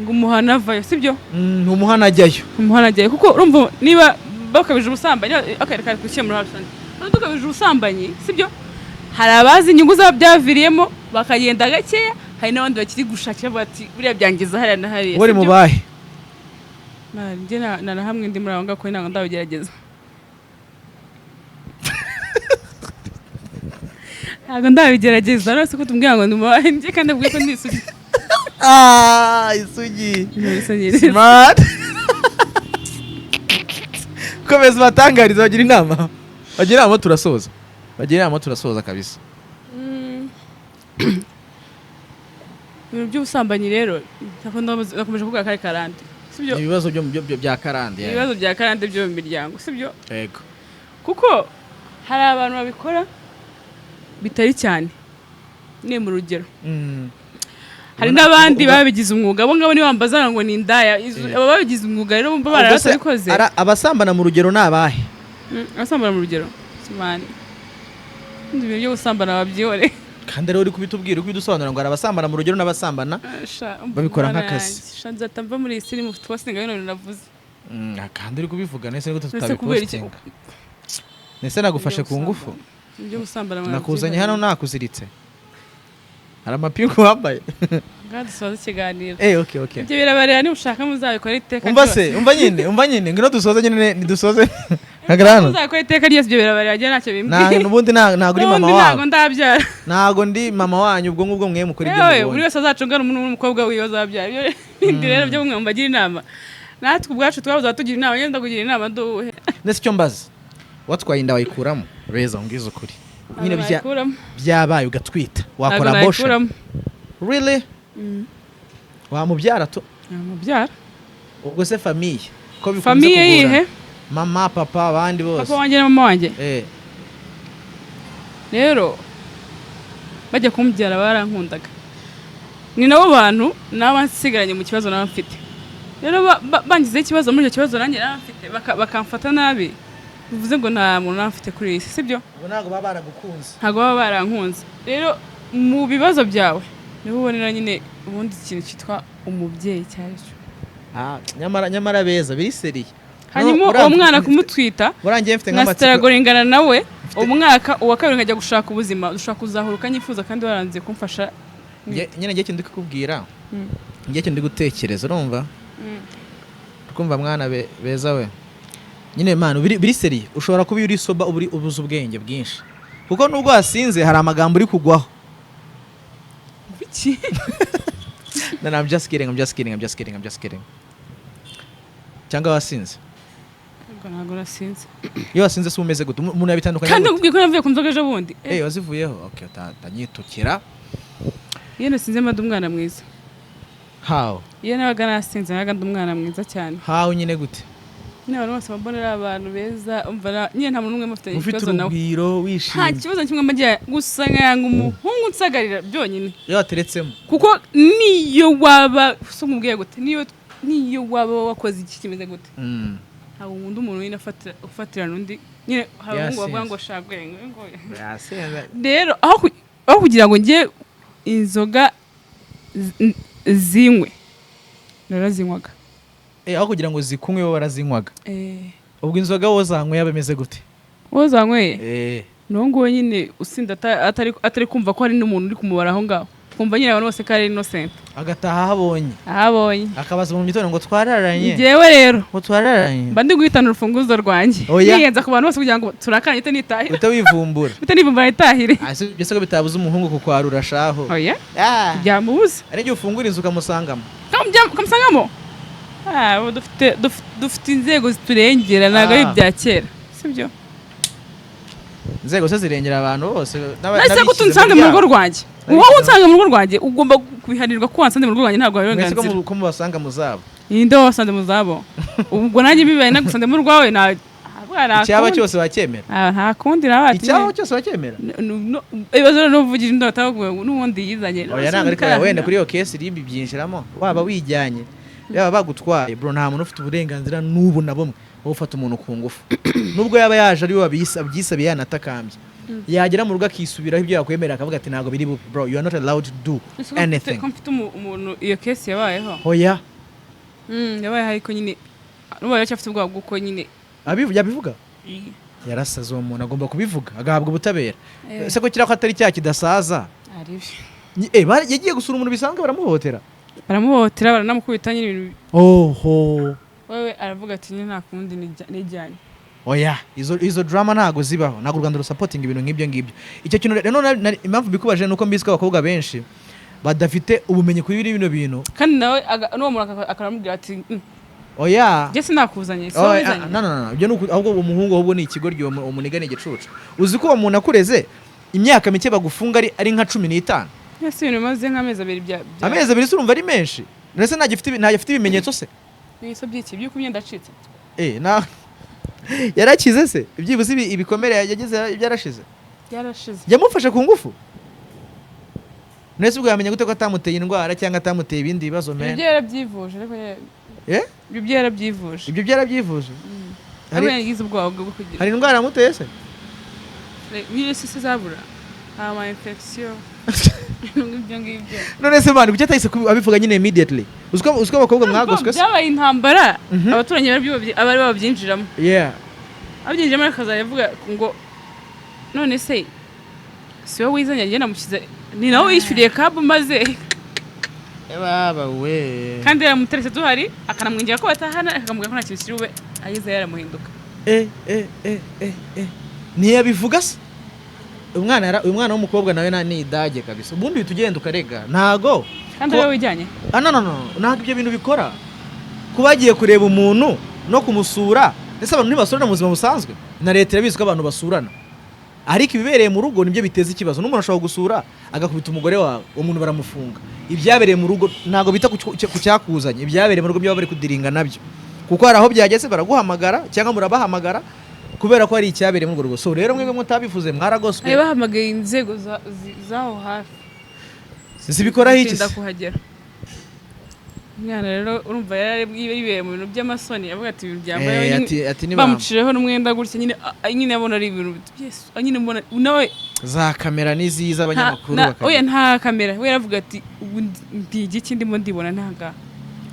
umuhana avayo, sibyo? Umuhana ajyayo. Umuhana ajyayo, kuko urumva niba bakabije ubusambanyi, akareka gukemura rusange. Niba dukabije ubusambanyi, sibyo, hari abazi inyungu zaba byaviriyemo bakagenda gakeya, hari n'abandi bakiri gushakira bavuga ati buriya byangiza hariya na hariya. Uri mu Sibyo? bahe? Man, njye na hamwe ndi muri abo ngabo, kuko ntabwo ndabigerageza, ntabwo ndabigerageza rwose. Ko tubwira ngo ndi mu bahe, njye kandi avuga ko ndi isugi. Ah, isugi. Isugi. Smart. Komeza batangariza, bagira inama, bagira inama turasoza, bagira inama turasoza kabisa. Ibintu by'ubusambanyi rero nakomeje kuvuga kari karande, sibyo? Ibibazo bya karande. Ibibazo bya karande byo mu miryango, sibyo? Yego. Kuko hari abantu babikora bitari cyane, ni mu rugero. Hari n'abandi babigize umwuga, abo ngabo niba ngo ni indaya. Aba babigize umwuga rero bumva Ubwo se, baratabikoze. Abasambana mu rugero ni abahe? Abasambana mu rugero, simani, ibintu byo gusambana babyihore. Kandi rero uri kubitubwira, uri kubidusobanura ngo hari abasambana mu rugero n'abasambana babikora Mana nk'akazi. yanjye, sha nzahita mva muri iyi si mu twasinga bino bintu navuze. Kandi uri kubivuga, nese nigute Ese kubera iki? tutabipostinga? Nese nagufashe ku ngufu? Ibyo gusambana. Nakuzanye hano nakuziritse? Hari amapingu wambaye? Ngaha dusoza ikiganiro. Eh, okay. Ibyo birabareba, niba ushaka muzabikora iteka Umva ryose. se, umva nyine, umva nyine, ngwino dusoze nyine, nidusoze nkagarano hano. Muzabikora iteka ryose, ibyo birabareba, njye ntacyo bimbwiye. N'ubundi ntabwo uri mama N'ubundi ntabwo wabo. ndabyara. Ntabwo ndi mama wanyu, ubwo ngubwo mwe mukora ibyo Yewe, buri mubonye. wese azacungane umuntu n'umukobwa wiwe azabyara. Ibyo bindi rero byo mwe mubagira inama, natwe ubwacu twabuze abatugira inama, ngenda kugira inama nduhe? Ndetse icyo mbaza, watwaye inda wayikuramo? Beza, umbwize ukuri nyine, Ntabwo nayikuramo. byabaye ugatwita, wakora Ntabwo abortion? nayikuramo. Really? Wamubyara tu? Namubyara. Ubwo se famille ko bikunze Famille kugorana? yihe? Mama, papa, abandi bose. Papa wanjye na mama wanjye? Eh. Rero bajya kumbyara barankundaga, ni nabo bantu naba nsigaranye mu kibazo naba mfite. Rero bangizeho ikibazo, muri icyo kibazo nanjye naba mfite, bakamfata nabi, bivuze ngo nta muntu naba mfite kuri iyi si, sibyo? Ubwo ntabwo baba baragukunze. Ntabwo baba barankunze. Rero mu bibazo byawe niho ubonera nyine ubundi ikintu cyitwa umubyeyi icyo ari cyo. Ah, nyamara Beza biri sérieux. Hanyuma uwo mwana kumutwita Burangiye mfite nka nk'amatsiko. sitaragoringana nawe umwaka, uwa kabiri nkajya gushaka ubuzima, dushobora kuzahura ukanyifuza kandi waranze kumfasha. Nyine ngiye ikintu ndi kukubwira, ngiye ikintu ndi gutekereza, urumva? Urumva mwana Beza we, nyine mwana biri sérieux, ushobora kuba iyo uri sober uba ubuze ubwenge bwinshi, kuko nubwo wasinze hari amagambo uri kugwaho. Biki? No, no, I'm just kidding, I'm just kidding, I'm just kidding, I'm just kidding. Cyangwa wasinze? Ubwo ntabwo nasinze. Iyo wasinze se umeze gute? Umuntu yabitandukanya Kandi gute? nkubwiye ko navuye ku nzoga ejo bundi. Eh, wazivuyeho? Okay, utanyitukira. Iyo nasinze mba ndi umwana mwiza. How? Iyo nabaga nasinze nabaga ndi umwana mwiza cyane. How nyine, gute? Nyine abantu bose mbona ari abantu beza, umva nyine nta muntu n'umwe mufitanye Ufite ikibazo nawe. urugwiro, Nta wishimye. kibazo na kimwe mbagira, gusa nkayanga umuhungu nsagarira byonyine. Iyo wateretsemo. Kuko niyo waba se nkubwiye gute, niyo waba wakoze iki kimeze gute, ntabwo nkunda umuntu nyine ufatirana undi. Nyine hari abahungu bavuga ngo shagwe ngo Yasenze. Rero aho kugira ngo njye inzoga zinywe, narazinywaga. Eh, aho kugira ngo zikunywe bo barazinywaga. Ubwo inzoga wowe zanyweye aba ameze gute? Wowe zanyweye? Eh. N'uwo nguwo nyine usinda atari kumva ko hari n'umuntu uri kumubara aho ngaho, kumva nyine abantu bose ko ari innocent. Agataha ahabonye. Ahabonye. Akabaza mu gitondo ngo twararanye. Njyewe rero Ngo twararanye. mba ndi guhitana urufunguzo rwanjye. Oya. Niyenza ku bantu bose kugira ngo turakanye ite nitahire. Uhita wivumbura. Ite nivumbura nitahire. Ah, si byose ko bitabuza umuhungu kukwarura shaho. Oya. Ah. Byamubuza. Ari igihe ufungura inzu ukamusangamo. Kamusangamo. Ah, ubu dufite inzego ziturengera, ntabwo ari Ah. ibya kera, sibyo? Inzego se zirengera abantu bose Nahise ko n'abishyize unsanze mu rugo byabo. rwanjye, wowe unsanze mu rugo rwanjye ugomba kubihanirwa ko wansanze mu rugo rwanjye, ntabwo hari Mwese ko uburenganzira. ko mubasanga mu zabo. Ninde wasanze mu zabo? Ubwo nanjye bibaye nagusanze mu rwawe na Icyaba cyose wacyemera. Ah, nta kundi nawe ati Icyaba cyose wacyemera. Ibibazo rero n'uvugira indota n'ubundi yizanye. Oya, ntabwo ariko wenda kuri iyo case ribi byinjiramo, waba wijyanye, yaba bagutwaye, bro, nta muntu ufite uburenganzira n'ubu na bumwe wo gufata umuntu ku ngufu, nubwo yaba yaje ari we abyisabiye yanatakambye, yagera mu rugo akisubiraho ibyo yakwemerera, akavuga ati ntabwo biri bube. Bro, you are not allowed to do anything. Ko mfite umuntu iyo case yabayeho. Oya. Yabayeho ariko nyine n'ubu aracyafite ubwoba bw'uko nyine Yabivuga yarasaze. Uwo muntu agomba kubivuga agahabwa ubutabera. Eh. Ese ko kiriya ko atari cyaha kidasaza? Ari byo. Yagiye gusura umuntu bisanzwe baramuhohotera. Baramuhohotera, baranamukubita nyine ibintu. Oho. Wewe aravuga ati nyine nta kundi nijyanye. Oya, izo drama ntago zibaho, ntabwo u Rwanda rusupportinga ibintu nk'ibyo ngibyo. Icyo kintu rero impamvu mbikubaje ni uko mbizi ko abakobwa benshi badafite ubumenyi kuri bino bintu. Kandi nawe n'uwo muntu akaramubwira ati Oya. "Njye sinakuzanye, si Oya, wowe wizanye." No, no, no, ibyo ni ahubwo umuhungu ahubwo ni ikigoryi, uwo muniga ni igicucu. Uzi ko uwo muntu akureze imyaka mike bagufunga ari nka 15? Ese ibintu bimaze nk'amezi 2 Amezi 2 se urumva ari menshi? Ndetse ntagifite ibimenyetso se? Ibimenyetso by'iki? By'uko imyenda acitse? Eh, na yarakize se byibuze? Ibikomere yagize byarashize? Byarashize. Yamufashe ku ngufu. Nese ubwo yamenya gute ko atamuteye indwara cyangwa atamuteye ibindi bibazo? Ibyo Men. yarabyivuje ariko Eh? Ibyo byo yarabyivuje. Ibyo byarabyivuje. Ahubwo yagize ubwoba bwo kugira Hari indwara yamuteye se? Nyine se zabura ama infection, ibyo ngibyo. None se man, kuki atahise abivuga nyine immediately? Uziko abakobwa mwagoswe se? Byabaye intambara, abaturanyi abari babyinjiramo. Abyinjiramo ariko akazajya avuga ngo none se si wowe wizanye, njye namushyize, ni nawe wishyuriye cab maze. Baba we. Kandi yaramuteretse duhari, akanamwingira ko batahana, akamubwira ko nta kintu kiri bube, ageze yaramuhinduka. Eh eh eh eh eh, ntiyabivuga se umwana? Uyu mwana w'umukobwa nawe ni idage kabisa. Ubundi uhita ugenda ukarega, ntago Kandi ariwe wijyanye. Ah, no, no, no, ntabwo ibyo bintu bikora. Kuba agiye kureba umuntu no kumusura, ndetse abantu ntibasurana mu buzima busanzwe, na leta irabizi ko abantu basurana, ariko ibibereye mu rugo nibyo biteza ikibazo. N'umuntu ashobora gusura agakubita umugore wawe, uwo muntu baramufunga. Ibyabereye mu rugo ntabwo bita ku cyakuzanye, ibyabereye mu rugo byo baba bari kudealinga nabyo, kuko hari aho byageze baraguhamagara cyangwa murabahamagara kubera ko hari icyabereye muri urwo rugo. So rero mwebwe mutabivuze mwaragoswe. Bari bahamagaye inzego z'aho hafi. Zibikoraho iki Zitinda se? kuhagera. Umwana rero urumva yari yibereye mu bintu by'amasoni, avuga ati ibintu byambaye Eh, nyine- ati niba bamucireho n'umwenda gutya nyine, nyine abona ari ibintu Yesu, nyine mbona nawe. Za kamera n'iziza abanyamakuru Oya, nta kamera. We yaravuga ati ubu ndi igiki ndimo ndibona ntaga.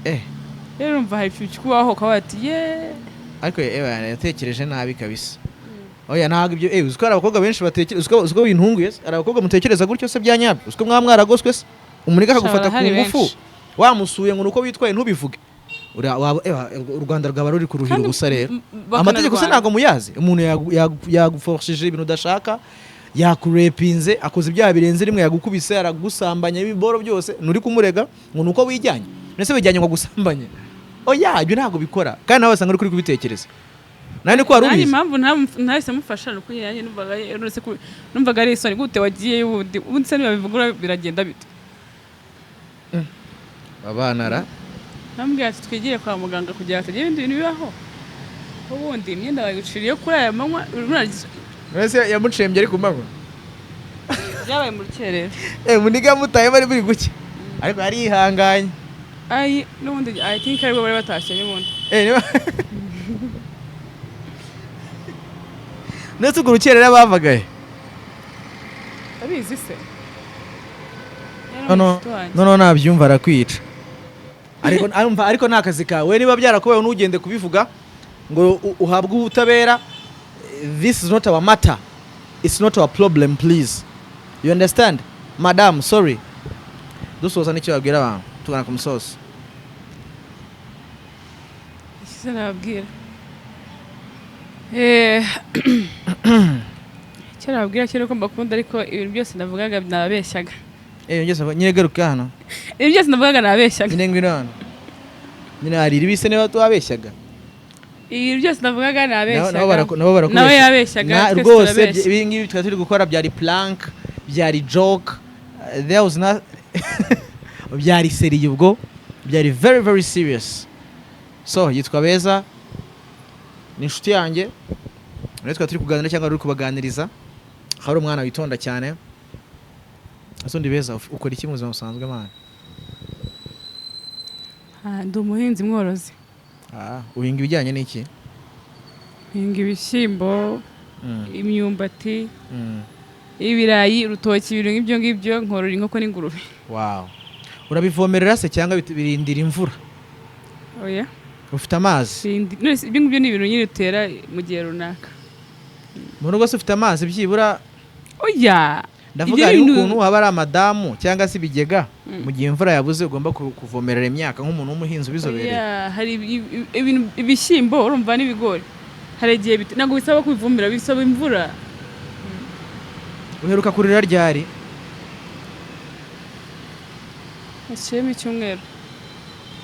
Eh. Rero urumva hari ikintu kubaho ukaba ati ye. Ariko ewe yatekereje nabi kabisa. Oya, ntabwo ibyo. Uzi ko hari abakobwa benshi batekereza, uzi ko bintunguye se? Hari abakobwa mutekereza gutyo se bya nyabyo? Uzi ko mwaba mwaragoswe se, umuniga akagufata ku Barahari ngufu, benshi. wamusuye ngo nuko witwaye ntubivuge? Ewa, u Rwanda rwaba ruri kuruhira Kandi ubusa rero. Amategeko se bakanarwana. ntabwo muyazi? Umuntu yaguforshije ibintu udashaka, yakurepinze, akoze ibyaha birenze rimwe, yagukubise, aragusambanya, ibiboro byose, nturi kumurega ngo nuko wijyanye. Ndetse wijyanye ngo agusambanye? Oya, ibyo ntabwo bikora. Kandi nawe wasanga uri kuri kubitekereza nawe niko wari Nanjye ubizi. impamvu ntahise mufasha ni uko nanjye numvaga uretse ko numvaga ari isoni. Gute wagiyeyo? Ubundi se nibabivuga biragenda bite? Abana ra. Namubwira ati twigire kwa muganga kugira ngo hatagira ibindi bintu bibaho. Ubundi imyenda bayiguciriye kuri aya manywa, urimo Mbese yamucembye ari ku manywa? Byabaye mu rukerera. Eh, muniga yamutaye bari buri gucya, ariko yari yihanganye. Ayi, n'ubundi I think aribwo bari batashye n'ubundi. Eh, ndetse urwo rukerera bavaga he? Abizi se? Yari Noneho umushuti wanjye. Noneho nabyumva arakwica, ariko arumva, ariko ni akazi kawe. Niba byarakubayeho, ntugende kubivuga ngo uhabwe ubutabera. This is not our matter, it's not our problem, please, you understand, madam? Sorry. Dusoza, n'icyo babwira abantu tugana ku musozo? Icyo nababwira, icyo nababwira cyo ni uko mbakunda, ariko ibintu byose navugaga nababeshyaga. Eh, ngeze nyine, garuka hano. Ibintu byose navugaga nababeshyaga. Nyine ngwino hano nyine, hari ibise niba tuwabeshyaga. Ibintu byose navugaga nababeshyaga. Nabo barakubeshya. Nawe yabeshyaga, twese Rwose turabeshya. ibi ngibi twari turi gukora byari prank, byari joke, there was not, byari serious, ubwo byari very very serious. So yitwa Beza, ni inshuti yanjye, rero twari turi kuganira cyangwa turi kubaganiriza. Hari umwana witonda cyane. Ese undi Beza, ukora iki mu buzima busanzwe, man? Ah, ndi umuhinzi mworozi. Ah, uhinga ibijyanye n'iki? Hinga ibishyimbo, imyumbati, ibirayi, urutoki, ibintu nk'ibyo ngibyo. Nkorora inkoko n'ingurube. Wow, urabivomerera se cyangwa birindira imvura? Oya. Ufite amazi? None se ibyo ngibyo ni ibintu nyine utera mu gihe runaka. Mu rugo se ufite amazi byibura? Oya. Ndavuga Ibyo hari bintu- ukuntu haba ari amadamu cyangwa se ibigega, mu gihe imvura yabuze ugomba kuvomerera imyaka nk'umuntu w'umuhinzi ubizobereye. Oya, hari ibintu, ibishyimbo urumva n'ibigori, hari igihe ntabwo bisaba kubivumbira, bisaba imvura. Uheruka kurira ryari? Haciyemo icyumweru.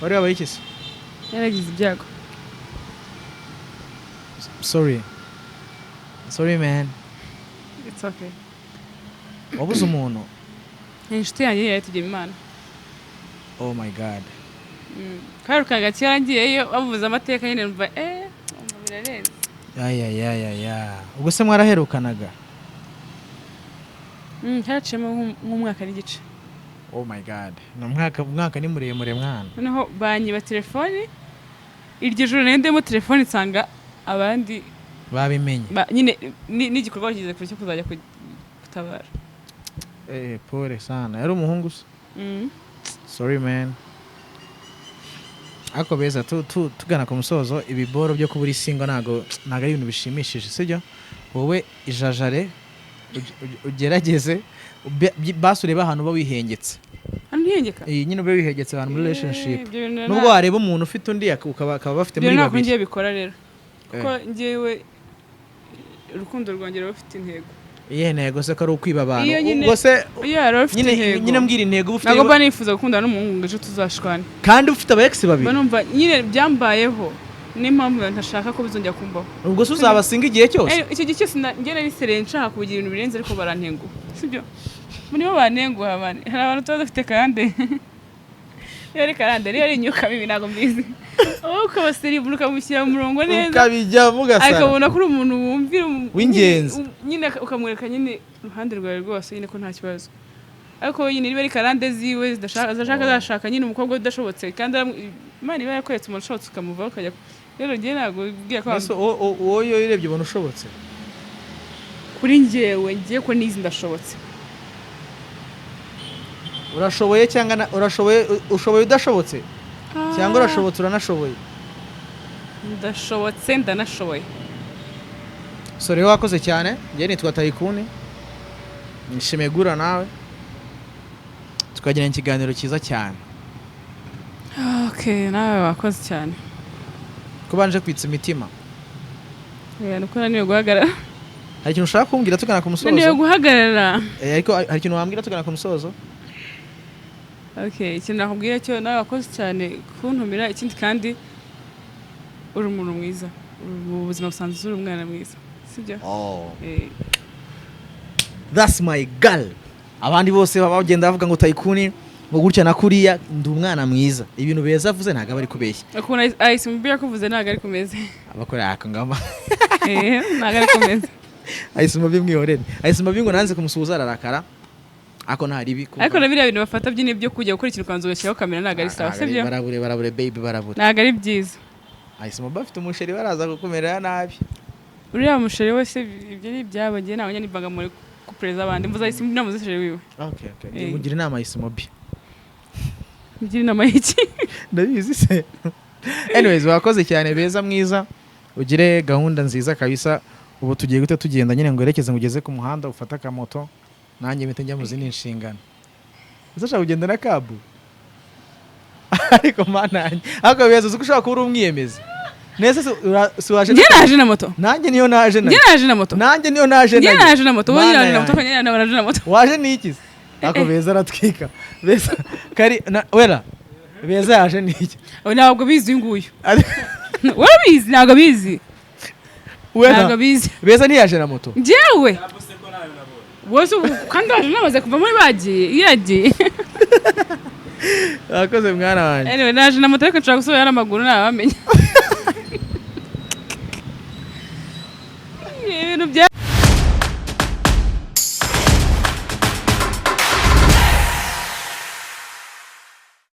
Wari wabaye iki se? Yaragize ibyago. Sorry, sorry man. It's okay. Wabuze umuntu? Ni inshuti yanjye yari Imana. Oh my God. Karukaga kera ngiyeyo bavuze amateka nyine, numva numva birarenze. Ayayayaya, ubwo se mwaraherukanaga? Haraciyemo nk'umwaka n'igice. Oh my God, ni umwaka, umwaka ni muremure mwana. Noneho banyiba telefoni iryo joro, nari ndimo telefoni nsanga abandi babimenye. Nyine n'igikorwa kigeze kure cyo kuzajya gutabara. Eh, pole sana. Yari umuhungu se? Mm. Sorry man. Ariko Beza, tugana ku musozo, ibiboro byo kuba uri single ntago ari ibintu bishimishije, sibyo? Wowe ijajare, ugerageze basi urebe ahantu uba wihengetse. Hano ntihengeka. Iyi nyine ube wihengetse ahantu muri relationship. Ibyo bintu Nubwo wareba umuntu ufite undi akaba bafite ibyo muri ntabwo babiri. ngiye bikora rero, kuko ngewe urukundo rwanjye ruba rufite intego. Iyihe ntego se, ko ari ukwiba abantu? Iyo nyine- Ubwo se Iya, ruba rufite nyine intego. Nyine mbwira intego uba ufite. Ntabwo mba nifuza gukundana n'umuhungu ngo ejo tuzashwane. Kandi ufite aba ex babiri. Mba numva nyine byambayeho, niyo mpamvu ntashaka ko bizongera kumbaho. Ubwo se uzaba single igihe cyose? Icyo gihe cyose njye nari serious, nshaka kugira ibintu birenze, ariko barantenguha, sibyo? Nibo bantenguha bane. Hari abantu tuba dufite karande, niba ari karande, niba ari imyuka mibi, ntabwo mbizi. Wowe ukabaserivura, ukamushyira mu murongo neza, Ukabijyamo ugasara. Akabona ko uri umuntu wumvira W'ingenzi. Nyine ukamwereka nyine uruhande rwawe rwose nyine ko nta kibazo, ariko we nyine niba ari karande ziwe zidashaka, azashaka, azashaka nyine umukobwa udashobotse, kandi Imana iba yakweretse umuntu ushobotse, ukamuvaho ukajya. Rero njye ntabwo bwira ko Mbese wowe iyo urebye ubona ushobotse? Kuri njyewe, ngiye ko nizi ndashobotse. Urashoboye cyangwa urashoboye, ushoboye udashobotse, cyangwa urashobotse uranashoboye? Ndashobotse, ndanashoboye. So rero wakoze cyane. Njye nitwa Tayikuni, nishimiye guhura nawe tukagirana ikiganiro cyiza cyane. Okay, nawe wakoze cyane. Ko banje kwitsa imitima? Oya, nuko naniwe guhagarara. Hari ikintu ushaka kumbwira tugana ku musozo? Naniwe guhagarara. Eh, ariko hari ikintu wambwira tugana ku musozo? Okay, ikintu nakubwira cyo, nawe wakoze cyane kuntumira. Ikindi kandi uri umuntu mwiza. Uri mu buzima busanzwe uri umwana mwiza, sibyo? That's my girl. Abandi bose baba bagenda bavuga ngo Tayikuni Ngo gutya na kuriya, ndi umwana mwiza. Ibintu Beza avuze ntabwo aba ari kubeshya. Ukuntu Ice Mbi yakuvuze ntabwo ari kumeze. Abakora aka ngama. Eh, ntabwo ari kumeze. Ice Mbi mwihorere. Ice Mbi ngo nanze kumusuhuza ararakara, ako nta ribi. Ariko na biriya bintu bafata byine byo kujya gukora ikintu ukanza ugashyiraho kamera, ntabwo ari sawa, sibyo? Barabure, barabure baby, barabure. Ntabwo ari byiza. Ice Mbi afite umusheri, baraza kukumerera nabi. Uriya musheri wese, ibyo ni ibyabo. Njye ntabwo njya nivanga muri couple z'abandi. Mvuze Ice Mbi, namuze chéri wiwe. Okay. Eh. Mugira inama Ice Mbi. Mugira inama y'iki? Ndabizi se. Anyways, wakoze cyane Beza mwiza, ugire gahunda nziza kabisa. Ubu tugiye guhita tugenda nyine ngo werekeze ngo ugeze ku muhanda ufate akamoto, nanjye mpite njya mu zindi nshingano. Ese ushaka kugenda na kabu? Ariko mana yanjye, ariko Beza, uzi ko ushobora kuba uri umwiyemezi nese si waje? Njye naje na moto. Nanjye niyo naje Njye nayo. naje na moto. Nanjye niyo naje Njye nayo. naje na moto, wowe Mana naje na moto. yanjye. Njye naje na moto. Waje n'iki se? Ariko Beza aratwika. Beza kari na wera, Beza yaje n'iki? Oh, ntabwo bizi uyu nguyu. Wowe bizi, ntabwo bizi. Wera. Ntabwo bizi. Beza ntiyaje na moto. Njyewe wose ubu kandi waje namaze kuva muri bagiye iyo yagiye. Wakoze mwana wanjye. Anyway, naje na moto ariko nshobora gusubira n'amaguru, ntawamenya.